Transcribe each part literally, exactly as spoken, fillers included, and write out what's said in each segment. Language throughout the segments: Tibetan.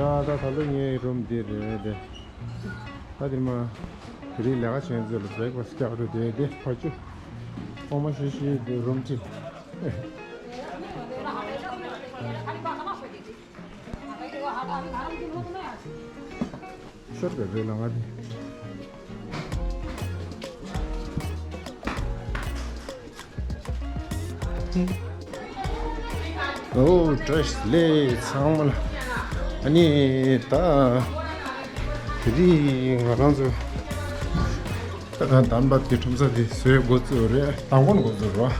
ཨ་ད་ད་ལོ་ངའི་རུམ་འདི་རེད་དེ། ད་དེ་མ་དེ་རིང་ལས་ཀ་བྱེད་ཚོད་ལ་བྷི་རེག་ཕ་སི་རྒྱག་འགྲོ་དེ་དེ་ཕ་ཆུ་ཨོ་མ་ཤི་ཤི་དེ་རུམ་ཅི། ཤོར་བའི་རེད་ལ་ང་དེ། ཨོ་བཀྲ་ཤིས་བདེ་ལེགས་ཚང་མ་ལ། ཨ་ནི་ད་དེ་རིང་ང་རང་ཚོ་ད་དམ་པ་དེ་ཁྲོམ་ས་དེ་བཟོས་འགོ་བཙུགས་རེད། དང་པོ་འགོ་བཙུགས་རོགས།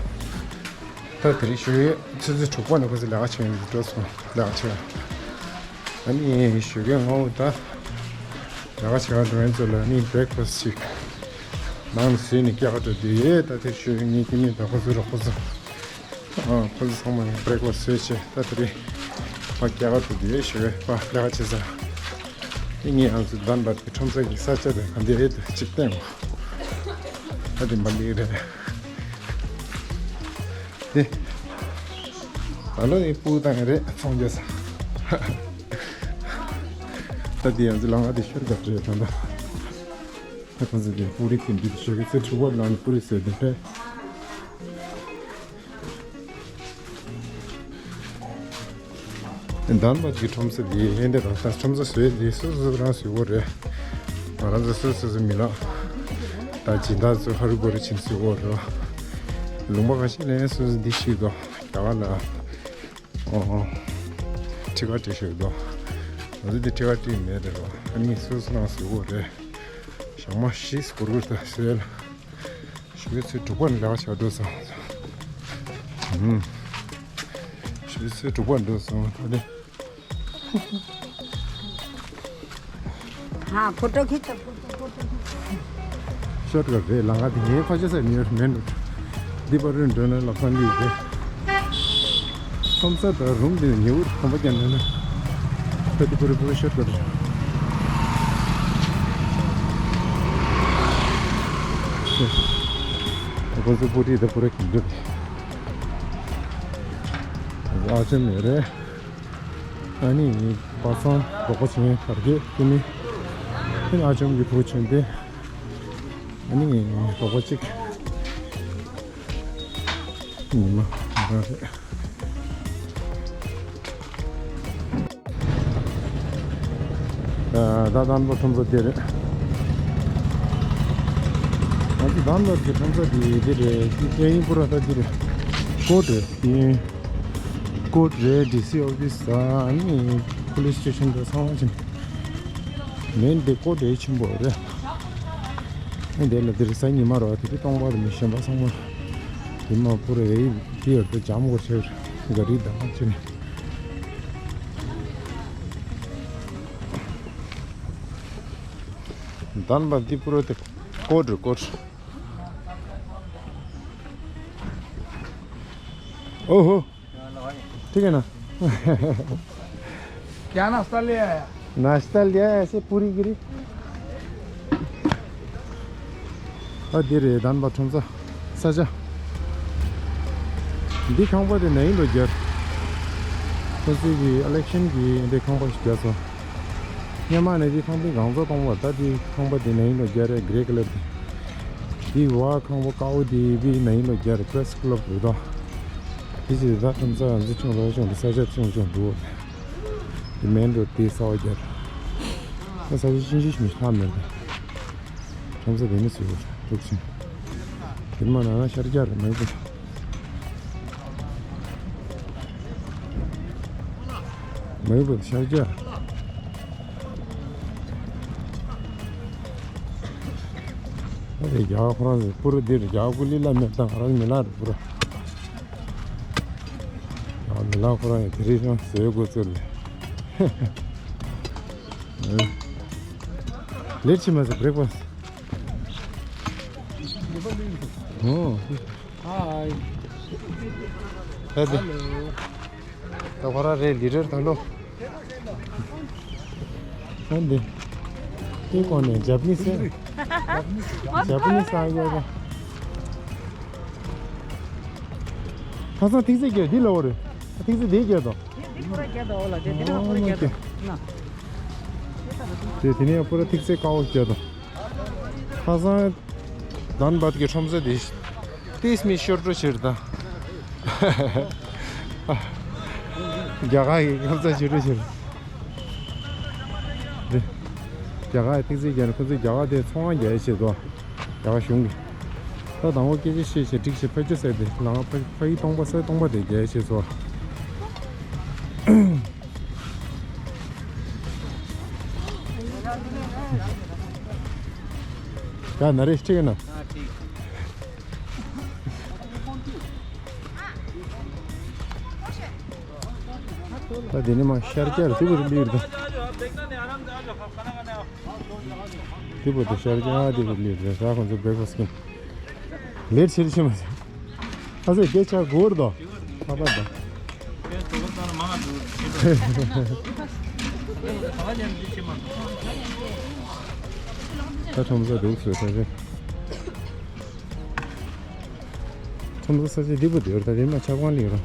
ད་དེ་རིང་ཞོགས་ཀས་ཆུ་ཚོད་དྲུག་པ་ནས་ཁོ་ཚོ་ལས་ཀ་བྱེད་མཁན་འགྲོ་སོང་། ལས་ཀ་བྱེད། ཨ་ནི་ཞོགས་ཀས་ངོ་ད་ལས་ཀ་བྱེད་མཁན་འགྲོ་མཁན་ཚོ་ལ་ནི་བྷི་རེག་ཕ་སི་ཅིག་ནང་ལ་བཟོས་ནས་སྐྱེལ་ག་འགྲོ་དུས། ད་དེ་ཞོགས་ཀས་ངའི་སྐུ་ཉིད་དང་ཁོ་ཚོའི་རོགས་པ་ཚོ། ཨ་ཁོ་ཚོ་ཚང་མ་བྷི་རེག་ཕ་སི་བཟོས་བྱས། ད་དེ་རིང་ཕར་སྐྱེལ་ག་འགྲོ་དུས་ཞོགས་ཀས་ཕར་ལས་ཀ་བྱེད་ས། དེ་ངས་ང་ཚོ་དམ་པ་དེ་ཁྲོམ་ས་གི་ས་ཆ་དེ་ག་འདྲ་རེད་ཅིག་བསྟན་གོ། ད་དེ་མ་འདི་རེད། དེ། ད་ལོ་ནི་སྤུ་བཏང་རེད་ཚོང་རྒྱག་ས། ད་དེ་ཡང་ཚོ་ལང་ང་དེ་ཤོར་ག་རེད་ད་ད། ད་ཁོང་ཚོ་དེ་སྤུ་རིས་ཀྱི་འདི་ཤོར་གི་ཚེ་ཆུ་བ་ལང་ནི་སྤུ་རིས་ཟེར་དེ་ཕེ། དམ་པ་གི་ཁྲོམ་ས་འདི་ཧེ་འདི་དང་ད་ཁྲོམ་ས་བཟོས་འདི་སོ་སོ་རང་བཟོས་འོ་རེད། ང་རང་ཚོ་སོ་སོ་སོ་མི་ལ་ད་སྦྱིན་བདག་ཚོ་ཧ་རུ་བོ་རུ་ཕྱིན་བཟོས་འོ་རེད། ལུང་པ་ཁ་ཤས་ལ་སོ་སོ་འདི་ཞིག་དོ་རྒྱ་གར་ལ་ཨོ་ཁྲི་ཀ་བྲིས་ཞིག་དོ། ང་ཚོ་འདི་ཁྲི་ཀ་བྲིས་མེད་རེད་རོ། ཨ་ནི་སོ་སོ་རང་བཟོས་འོ་རེད། ཞག་མ་བཞི་སྐོར་བར་ད་བཟོས་ལ། ཞོགས་ཀས་ཚོད་དྲུག་པ་ནས་ལས་ཀ་བྱ་འགྲོ་སོང་། ཨུམ། ཞོགས་ཀས་ཚོད་དྲུག་པ་འགྲོ་སོང་ད་ནི། ཧ་ཕོ་ཊོ་ཁྱེར་ད། ཤོར་ག་རེད་ལ་ང་དེ་ངའི་ཕ་ཆེ་ས་ནི་མེད་འགྲོ། འདི་པར་རུ་འགྲོ་ན་ལབ་སང་འདི་རེད། ཁྲོམ་ས་དང་རུམ་དེ་ཉེ་བོ་གོམ་པ་རྒྱག་འགྲོ་ན། ད་འདི་པར་རུ་པུ་རུ་ཤོར་ག་རེད། ཁོ་ཚོ་པུ་རི་དང་པུ་ར་གི་འདུག་ཨ་ཅོ་མེ་རེད། ཨ་ནི་པ་སངས་རོགས་པ་བྱེད་མཁན་གར་གྱི་དེ་ནི། དེ་ནི་ཨ་ཅོ་མེ་གི་བུ་བྱོན་ཏེ། ཨ་ནི་རོགས་པ་གཅིག་ཉི་མ་རང་རེད། ད་དམ་པ་ཁྲོམ་ས་དེ་རེད། ང་ཚོ་དམ་པ་གི་ཁྲོམ་ས་དེ་དེ་རེད། དེ་ཡིན་པུ་ར་ད་དེ་རེད། ཀོ་ཊ་རེད། དེ་ཡིན་ཀོ་ཊ་རེད། ཌི་སི་ཨོ་ཕི་སི་དང་ཨ་ནི་པུ་ལི་སི་སི་ཊེ་ཤན་དང་ཚང་མ་ཕྱིན། མེན་དེ་ཀོ་ཊ་ཆེན་པོ་རེད། ཨ་དེ་ལ་དེ་རེད། གཟའ་ཉི་མ་རེད་བ། དེ་དུས་སྟོང་པ་རེད། མི་གཞན་པ་ཚང་མ་དེ་མ་པུ་ར་ཡི་དེ་ཡོད་དུ་ཇམ་གོ་ཆེ་རེད། ག་རེ་དང་ཕྱིན། དམ་པ་འདི་པུ་ར་དེ་ཀོ་ཊ་རེད། ཀོ་ཊ། ཨོ་ཧོ། ठीक है ना? क्या नाश्ता ले आया? नाश्ता ले आया, ऐसे पूरी गिरी। ཨ་འདི་རེད། དམ་པ་ཁྲོམ་ས་ས་ཆ། འདི་ཁང་པ་དེ་ནས་ཡིན་འགྲོ་རྒྱབ། ཁོ་ཚོའི་གི་ཨི་ལེག་ཤན་གི་འདི་ཁང་པ་ཞིག་རྒྱབ་སོང་། སྔོན་མ་ནས་འདི་ཁང་པའི་གང་ཚོ་གཏོང་བ། ད་འདི་ཁང་པ་དེ་ནས་ཡིན་འགྲོ་རྒྱབ་རེད། གྷེ་རེ་ཀ་ལར་དེ། འདི་བ་ཁང་པ་དཀར་པོ་དེ་བི་ནས་ཡིན་འགྲོ་རྒྱབ་རེད། པེ་རེ་སི་ཀ་ལབ་རེད་དོ། དེ་ཅི་ད་ཁྲོམ་ས་འཛུལ་ཆུང་རོགས་ཆུང་དེ་ས་ཆ་ཆུང་ཆུང་འདུག་དེ་མེན་རོ་དེ་ས་བ་རྒྱབ་རེད། ད་ས་ཆ་ཆུང་ཆུང་ཞིག་མི་ལྷག་མེད་རེད། ཁྲོམ་ས་དེ་ནི་ཟེར་འདུག་ཅིང་། དེ་མ་ན་ན་ཤར་རྒྱག་རེད། མེད་པ། མེད་པ་ཤར་རྒྱག་ཨ་རེ་རྒྱ་ཁོ་རང་ཚོ་པུ་ར་འདིར་རྒྱ་ཀུ་ལི་ལ་མེད་དང་ང་རང་མི་ལ་རེད་པུ་ར། ཡང་མི་ལ་ཁོ་རང་ཡང་དེ་རིང་རང་བཟོས་དགོས་ཚོད་ལས། ལེཊ་ཆི་མ་ཟེར་བྷི་རེག་ཕ་སི། ཨོ། ཧའི། ཧེ་དེ། ཧེ་ལོ། ད་ཁོ་རང་རེད། ལི་ཌར་ད་ལོ། ཧན་དེ། དེ་གོ་ནས་ཇ་པ་ནི་སི། ཇ་པ་ནི་སི་ཨ་ཡོད་པ། ཁ་སང་ཐིག་ཚད་བརྒྱབ་འདི་ལ་འོ་རེད། ཐིག་ཚད་དེ་བརྒྱབ་དང་། དེ་དེ་ཁོ་ར་བརྒྱབ་དང་འོ་ལ་དེ་དེ་ལ་ཁོ་ར་བརྒྱབ་དང་། ན། དེ་དེ་ནས་པུ་ར་ཐིག་ཚད་དཀར་པོ་སྐྱོད་དང་། ཁ་སང་དཱན་བད་ཀྱི་ཁྲོམ་ས་དེ་ཏིས་མི་ཤོར་འགྲོ་ཕྱིར་དང་། རྒྱ་གར་གྱི་ཁྲོམ་ས་ཤོར་འགྲོ་ཕྱིར། དེ་རྒྱ་གར་ཐིག་ཚད་རྒྱག་ནས་ཁོ་ཚོས་རྒྱ་གར་དེ་ཚོང་ཁང་རྒྱག་ཡས་བྱེད་དོ། རྒྱ་གར་གཞུང་གི། ད་དང་པོ་སྐད་ཆ་བཤད་བྱས་འགྲིག་བྱས་ཕ་ཆུ་ཟེར་དེ་ལང་ཕ་ཕ་ཡི་སྟོང་པ་ས་སྟོང་པ་དེ་རྒྱག་ཡས་བྱེད་ཚོ། ཡ་ན་རེ་ཤི་ཁྲིག་ན། ད་དེ་ནི་མ་ཤར་རྒྱག་དེ་བུ་རི་ལིར་དང་། དེ་བུ་དེ་ཤར་རྒྱག་དེ་བུ་རི་ལིར་དང་། ས་ཁོང་ཚོ་བྷེག་ཕ་སི་ཀིན། ལེར་ཆེར་ཆེ་མ་ཟེར། ཨ་ཟེར་སྐད་ཆ་གོ་ར་དོ། ཁ་པར་དང་། ད་ཁྲོམ་ས་འདུག་ཟེར་ད་ཟེར། ཁྲོམ་ས་ས་ཆ་འདི་པོ་འདིར་ད་རེམ་མ་ཆབ་ཁང་ལིང་རོ།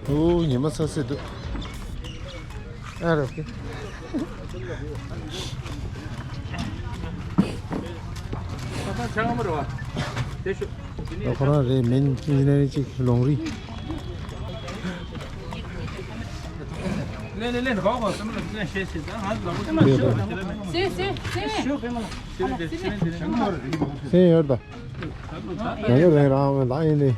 ཨོ་ཉི་མ་ཚ་སེ་འདུག་ཨ་རོ་ཀེ། ད་ཁོ་རང་རེད་མིན་ཅི་ནས་ཅིག་ལོང་རི། སེ་སེ་སེ། སེ་ཡོད་ད། ཡང་ཡོད་རེད་རང་ལ་ཡིན་ནི།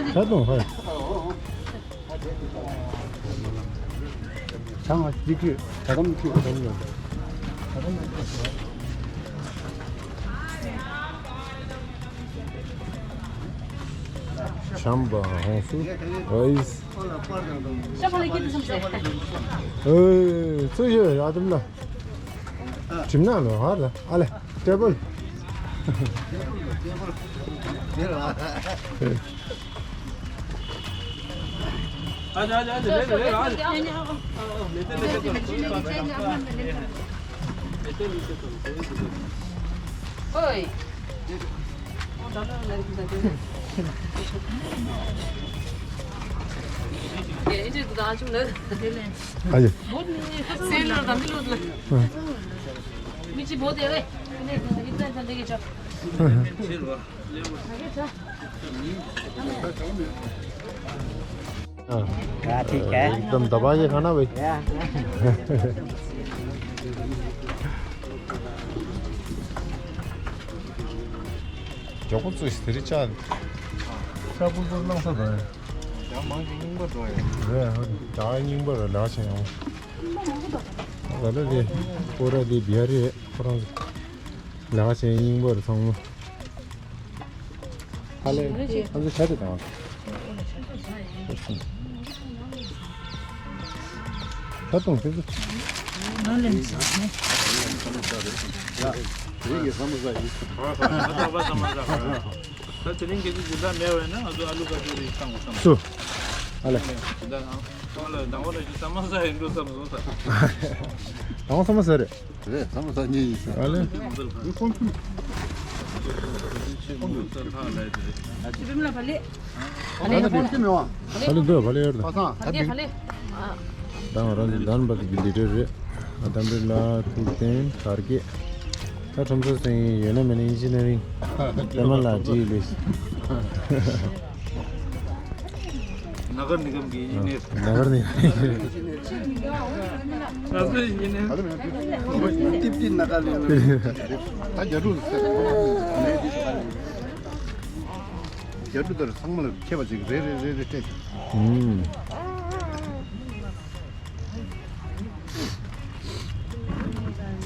ཆ་དང་ཧ། ཆང་ཨ་ཅིག་ཅིག་ད་དམ་ཅིག་ད་དམ་ཡོད། ཆམ་པ་ཧོང་སུ་ཨོ་ཨིས། ཨོ་ཚུ་ཡོད་ཡ་དམ་ལ། གྲིམ་ན་ལོ་ཧ་ལ་ཨ་ལེ་ཊེ་བལ། ཨ་ཡེ། हाँ, ठीक है। एकदम दबा के खाना भाई। མགྱོགས་པོ་བཙུགས་ཤིག་དེ་རིང་ལྕགས། ལྕགས་པུར་པུར་གནང་ས་དང་། ཡང་མང་ཞིག་རྙིང་པ་འགྲོ་ཡ། རེད། ད་རྙིང་པ་རེད་ལགས་ཆེ་ཡང་། ད་ལྟ་དེ་སྤོ་ར་དེ་བི་ཧར་རེད་ཁོ་རང་ཚོ། ལགས་ཆེ་རྙིང་པ་རེད་ཚང་མ། ཧ་ལས། ཨ་ཚོ་ཆ་དེ་དང་། ད་དུང་ཕེབས། ད་དེ་རིང་སྐད་ཆ་ཇི་ལྟར་མེད་པ་ཡིན་ན་ང་ཚོ་ཨ་ལུ་ཀ་ཅོ་རེ་བཏང་བ་བསམ། སུ། ཨ་ལེ། ཇི་ལྟར་ཨང་། ཁོང་ལ་དང་པོ་ལ་ཇི་ཙམ་མ་ཟ་ཡིན་འགྲོ་བསམ་སོང་ས། དང་པོ་ཚང་མ་ཟ་རེད། རེད། ཚང་མ་ཚང་གཉིས་ཡིན་ཟེར། ཨ་ལེ། འདི་ཁོང་ཚོ། ཁོང་ཚོ་ཚང་ལ་རེད། ཨ་ལེ། ཁོང་ཚོ་ཁྱིམ་ཡོང་བ། ཨ་ལེ། འདི་བ་ལེ་ཡོད་ད། ཨ་ལེ། ཨ་ལེ། ད་ང་རང་ཚོ་དཱན་བད་ཀྱི་ལི་ཌར་རེད། ཨ་དམ་པའི་ལ་ཐུགས་བསྟན་དར་རྒྱས། ད་ཁྲོམ་ས་ཟིན་ཡོད་ན་མེད་ན་ཡིན་ཕྱིན་ན་རིང་། པད་མ་ལགས་བྲིས་ལེ། ནཱ་ག་ནི་གམ་གྱི་ཡིན་ནས། ནཱ་ག་ནི་གམ། ང་ཚོ་ཡིན་ནས། ཏིབ་ཏིབ་ནཱ་ག་ལེན། ད་རྒྱ་ཕྲུག་ཟེར། རྒྱ་ཕྲུག་དེར་ཚང་མ་ལ་མཁས་པ་ཅིག་རེ་རེ་རེ་རེ་སྤྲད། ཨུམ།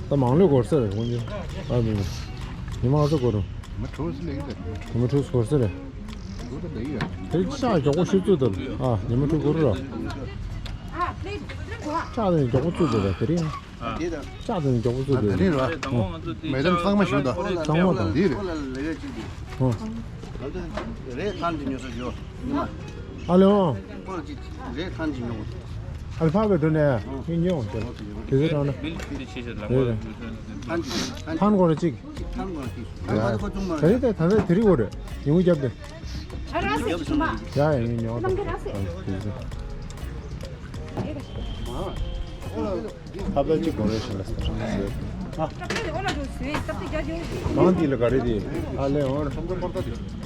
ད་མང་ལོས་འགོར་ས་རེད་དགོངས་ཀྱི། ཨ་མི་མི། ཉི་མ་ང་ཚོ་འགོར་རུང་། མ་འཕྲོ་སི་ལེགས་རེད། ཉི་མ་འཕྲོ་སི་འགོར་ས་རེད། འགོར་ད་ལེགས་ཡ། དེ་ཤག་མགྱོགས་པོ་ཤུ་ཚུད་དུ། ཨ་ཉི་མ་འཕྲོ་འགོར་ར། ཤག་དེ་མགྱོགས་པོ་ཚུད་དུ་ར་དེ་རིང་། དེ་དང་། ལྕགས་དང་མགྱོགས་པོ་ཚོ་ཨ། དེ་རེད་ར། ད་ང་ཚོ་དེ་མེ་ལེམ་ལྕགས་གཙང་མ་ཞིག་དང་། གཙང་མ་དང་། འདི་རེད། ཁོ་ལ་ལེ་ཡ་གཅིག་འདི། ཨོ། ང་ཚོ་རེད་ཐང་དེ་ཉོ་ས་ཞོ། ཉི་མ། ཨ་ལེ་ཨོ། ཁོ་ལ་གཅིག་རེད་ཐང་གཅིག་ཉོ། ཨ་ལེ་ཕ་བའི་དོན་ནས་ཨོ། ངས་ཉོ་འོང་ཅེས། དེ་ཚོ་དྲང་ན། མི་ལ་ཁྱི་དེ་ཆེ་ཆེ་ལ་རེད་རེད། ཐང་གཅིག་ཐང་གཅིག་ཐང་སྐོར་གཅིག་ཐང་སྐོར་གཅིག་ད་རེས་ད་ད་ད་དེ་རིགས་འོ་རེད། ཡོང་རྒྱབ་དེ། ཨ་ར་སེ་ཆུ་མ། ཡ་ཡ་ངས་ཉོ། ཨ་ལེ་ར་སེ། ཨ་དེ་ཚོ། ཁ་པར་གཅིག་དགོས་རེད་ཞེས་ལ་སྟེར་ཞིང་ཟེར། གང་འདི་ལ་ག་རེ་དེ། ཨ་ལེ་འོར།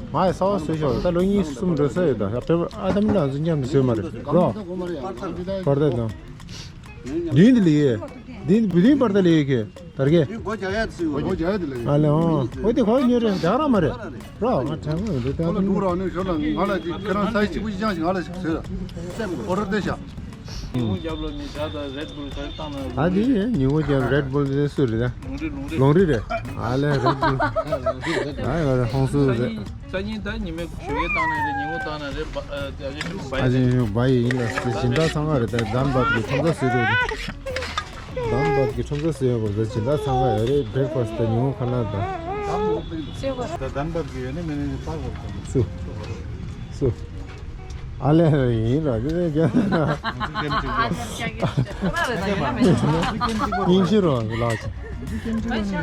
ང་ཡི་ས་བ་བཟོས་ཤོག་ད་ལོ་གཉིས་གསུམ་འགྲོ་ས་ཡོད་ད་ཡ་པེ་ཨ་དམ་ལ་འཛིན་ཀྱང་བཟོས་མ་རེད་རོ། བར་ད་དང་། འདི་འདི་ལི་ཡེ། འདི་བུ་དིན་བར་ད་ལི་ཡེ་གེ་དར་གེ། ཨ་ལེ་འོ། འོ་དེ་གོ་ཉོ་རེད་ད་ར་མ་རེད། རོགས་ང་དྲན་གི་མི་འདུག་ཁོ་ལ་འདུག་རོགས་ནི་ཞོར་ལ་ང་ལ་ཅིག་ཁྱེད་རང་སའི་གཅིག་པུ་ཅིག་ཅང་ཞིག་ང་ལ་ཞིག་ཟེར། ཨོ་རོ་དེ་བཞག་ཉིན་གུང་རྒྱབ་ལོ་ནི་ཇ་དང་རེད་བུལ་ག་རེ་བཏང་ན། ད་དེ་ཉིན་གུང་རྒྱབ་རེད་བུལ་དེ་སུ་རེད་ད། ལོང་རི་ལོང་རི་རེད། ཨ་ལེ་རེད་བུལ། ཨ་ཡ་ཧོང་སུ་རེད། སང་ཉིན་ད་ཉི་མའི་ཞོགས་ཀས་བཏང་ན་རེད་ཉིན་གུང་བཏང་ན་རེད་བ། ཨ་ཅེ་ཞུ་བ་ཡི། ཨ་ཅེ་ཞུ་བ་ཡི་ཡིན་ལ་སི་སྦྱིན་བདག་ཚང་མ་རེད་ད་དམ་པ་གི་ཁྲོམ་ས་སུ་རེད། དམ་པ་གི་ཁྲོམ་ས་སུ་ཡོད་པ་ད་སྦྱིན་བདག་ཚང་མ་ཡོད་རེད་བྷི་རེག་ཕ་སི་ད་ཉིན་གུང་ཁ་ལག་ད། ད་དམ་པ་གི་ཡོད་ནི་མེད་ནི་ཕར་བོར་ཐོན། སུ། སུ། ཨ་ལེ་ཡིན་ར་དེ་ནས་རྒྱ་སྙིང་རྗེ་རོ་ལགས། ཨིན་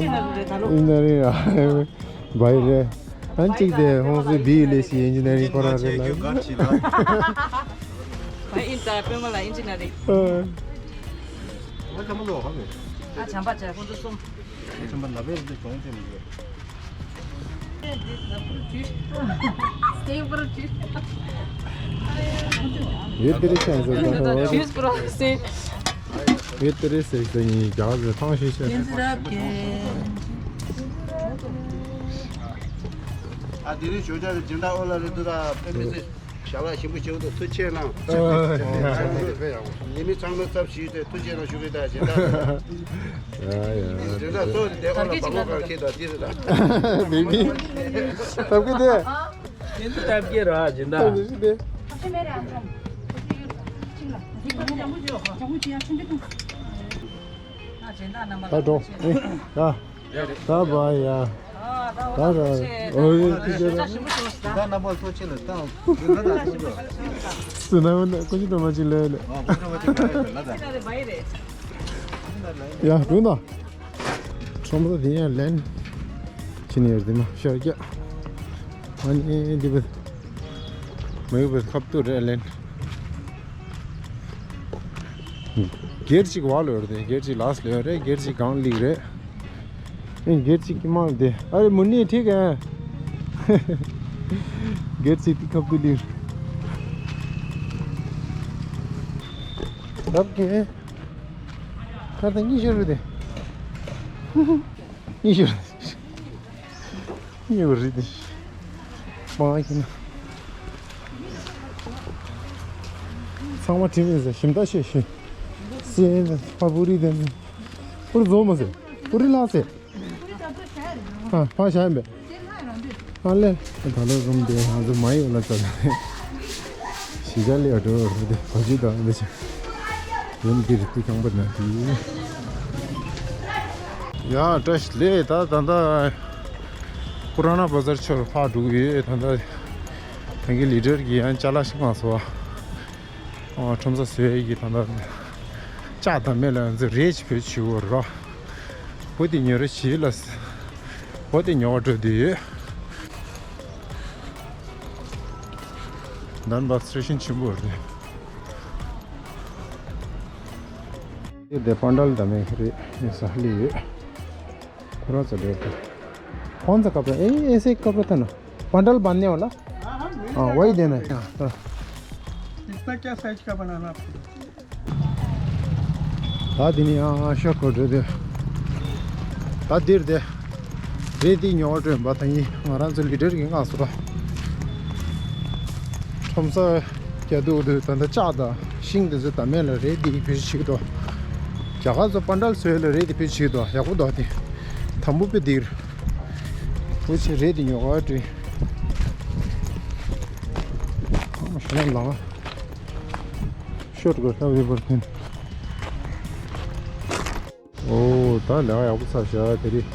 ཇི་ནི་ཡ་རིང་ར། བའི་རེད། ཨ་གཅིག་དེ་ཧོང་སུའི་བི་ལས་ཤི་ཨིན་ཇི་ནི་ཡ་རིང་ཁོ་རང་རེད་ལ། བའི་ཨིན་ད་པེ་མ་ལ་ཨིན་ཇི་ནི་ཡ་རིང་། ཨ་བྱམས་པ་བྱ་ཁོང་ཚོ་གསུམ། བྱམས་པ་ན་བའི་རེད་གྱོང་ཅན་མི་འདུག་ཡོད་དེ་རེད་ཤག་ཟེར་ད། ཞུས་པ་རོ་སེ། ཡོད་དེ་རེད་ཟེར་ཟེར་ཡིན་རྒྱ་གར་ཟེར་ཐང་ཤེས་ཤེས། ཨ་དེ་རིང་ཞོགས་ཇ་རེད་སྦྱིན་བདག་ཨོ་ལ་རེད་འདུག་ར་ཕེབས་མི་སྲིད། ཞལ་ལག་ཞིམ་པོ་ཞིམ་པོ་འདུག་ཐུགས་རྗེ་གནང་། ལས་མི་ཚང་མ་ཚབ་ཞུས་ཏེ་ཐུགས་རྗེ་གནང་ཞུ་གི་ད་སྦྱིན་བདག་ཡ་ཡ། སྦྱིན་བདག་གཙོ་བོ་དེ་ཨོ་ལ་བ་མོ་གང་ཁྱེད་དང་དེ་རེད་ད། མི་མི། ཐབས་ཀྱི་དེ། ཡིན་ཏབ་ཀྱི་ར་སྦྱིན་བདག་ཐབས་ཀྱི་དེ། ད་འགྲོ། ཨེ། ད། ད་བ་ཡ། ད་ར། ཨོ་ཡེ་ཏི་ཅེ་ར། ད་རྣམ་པ་ཚོ་ཆེ་ལ་ད། སུ་ན་མ་ན་ཀུ་ཅི་ཏོ་མ་ཅི་ལེ་ལེ། ཡ་འགྲོ་ན། ཁྲོམ་ར་དེ་ཡང་ལེན། ཕྱི་ནས་ཡར་དེ་མ་ཤར་རྒྱ། ཨ་ནི་འདི་བས། མི་བས་ཁབ་ཏུ་རེ་ལེན། སྒེར་གཅིག་བ་ལོ་རེད་དེ་སྒེར་གཅིག་ལགས་ལོ་རེད་སྒེར་གཅིག་གང་ལིག་རེད། ཨེ་སྒེར་གཅིག་གི་མ་དེ་ཨ་རེ་མུ་ནི་ཁྲིག་ཨ། སྒེར་གཅིག་དེ་ཁབ་ཏུ་ལིག་རབ་ཀྱི། ཁ་ད་གཉིས་ཤོར་རེད་དེ། གཉིས་ཤོར། གཉིས་ཤོར་རེད་དེ། མ་ཡིན་ན། ཚང་མ་དྲིན་མེད་ཟེར་ཞིམ་ད་ཤེས་ཤེས། སེ་ཕ་པུ་རི་དེ་ནི། པུ་རི་བཟོ་མ་ཟེར། པུ་རི་ལ་ཟེར། ཨ་ཕ་ཞག་ཡིན་པས། ཨ་ལེ། ད་ལོ་རུམ་དེ་ང་ཚོ་མ་ཡོད་ལ་ཙམ་རེད། གཞིས་ཆགས་ལས་འགྲོ་རུ་དེ་བ་ཇི་དང་འདི་ཆ། རུམ་དེ་རི་ཏི་ཁང་པ་ན་དེ། ཡ་བཀྲ་ཤིས་བདེ་ལེགས། ད་ད་ལྟ་ཀུ་ར་ན་བ་ཟར་ཕྱོགས་ཕར་འགྲོ་གི་ཡོད། ད་ལྟ་ད་གི་ལི་ཌར་གི་ཡང་ཅ་ལག་ཞིག་མ་སོང་བ། ཨོ་ཁྲོམ་ས་བཟོས་ཡས་ཀྱི་ད་ལྟ་ལྕགས་དང་མེ་ལ་ང་ཚོ་རེད་ཅིག་བེད་སྤྱོད་དགོས་རེད། བོ་དེ་ཉོ་རེ་བྱེད་ལ། བོ་དེ་ཉོ་བ་འགྲོ་དུས་ནན་པ་སི་ཊེ་ཤན་ཆེན་པོ་རེད། དེ་དེ་པན་ཌལ་དང་མེ་རེད་ངས་ས་ལི་ཡོད། ཁོ་རང་ཚོ་ལས་དེ། कौन सा कपड़ा? ए, ऐसे कपड़ा था ना। पंडाल बांधने वाला? हाँ, हाँ, मिल हाँ, जाएगा। वही देना है। हाँ, हाँ। इसमें क्या साइज का बनाना आपको? ད་འདི་ནི་ཡང་ཤོག་གོ་འགྲོ་དེ། ད་འདིར་དེ། རེད་འདི་ཉོ་བ་འགྲོ་ཡིན་པ་ད་ཡིན་ང་རང་ཚོ་ལི་ཌར་གྱི་མངགས་སོ་ར། ཁྲོམ་ས་རྒྱ་སྡུག་དུ་ད་ལྟ་ལྕགས་དང་ཤིང་དེ་ཚོ་ད་མེད་ལ་རེད་འདི་བེད་སྤྱོད་བྱེད་ཀྱི་འདུག་རྒྱ་གར་ཚོ་པན་ཌལ་བཟོས་ལ་རེད་འདི་བེད་སྤྱོད་བྱེད་ཀྱི་འདུག་ཡག་པོ་འདུག་དེ། དམ་པོ་དཔེ་འདིར། འུ་ཆེ་རེད་འདི་ཉོ་ག་འགྲོ་ཡིན། ཨ་མ་ཤི་ལ་ལ། ཤོར་དགོས་ལྟ་བུའི་བར་ཐོན། ཨོ་ད་ལས་ཀ་ཡག་པོ་ཚར་ཤག་དེ་རིང་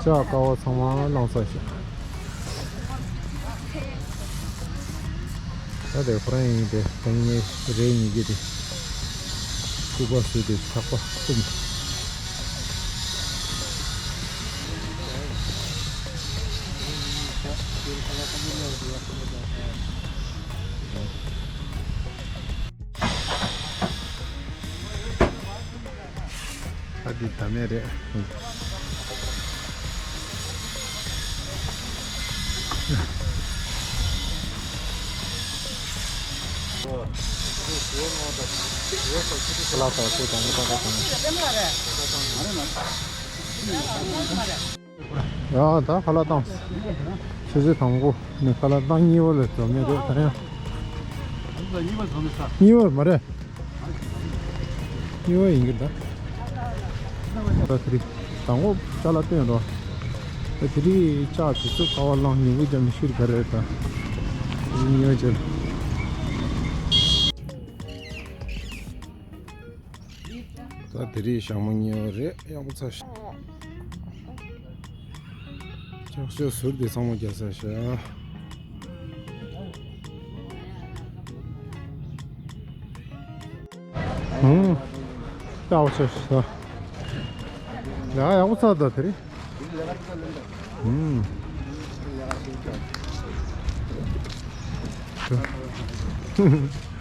ལྕགས་ཀ་བ་ཚང་མ་བླངས་ཚར་ཤག་ད་དེ་ཁོ་རང་ཡིན་དེ་ད་ངས་རེད་ཉིན་གྱི་དེ་སྐུ་པར་བཟོས་ཏེ་ཚགས་པར་བཏུམས། ཨ་འདི་ད་མེད་རེད། ཁ་ལག་ཟ་ཁུ་དང་ཁ་ལག་དང་། ཡ་ད་ཁ་ལག་བཏང་། ཆུ་ཚོད་དང་པོ་ནས་ཁ་ལག་བཏང་། གཉིས་པ་ལ་འཛོམས་ནས་རེད་ད་ཡང་། གཉིས་པ་མ་རེད། གཉིས་པ་ཡིན་གྱི་རེད་ད། ད་དེ་རིང་དང་པོ་ཅ་ལག་བཏོན་རོགས། ད་དེ་རིང་ལྕགས་དེ་ཚོ་ཀ་བ་བླངས་ཉིན་གུང་རྒྱབ་ནས་ཤུལ་ག་རེ་རེད་ད། གཉིས་པ་རྒྱབ། ད་དེ་རིང་ཞག་མ་གཉིས་པ་རེད། ཡག་པོ་ཚར་ཤག་ལྕགས་ཤོག་ཟུར་དེ་ཚང་མ་རྒྱག་ཚར་ཤག་ཧུམ། ཡག་པོ་ཚར་ཤག་ལས་ཀ་ཡག་པོ་ཚར་ད་དེ་རིང་། ཧུམ།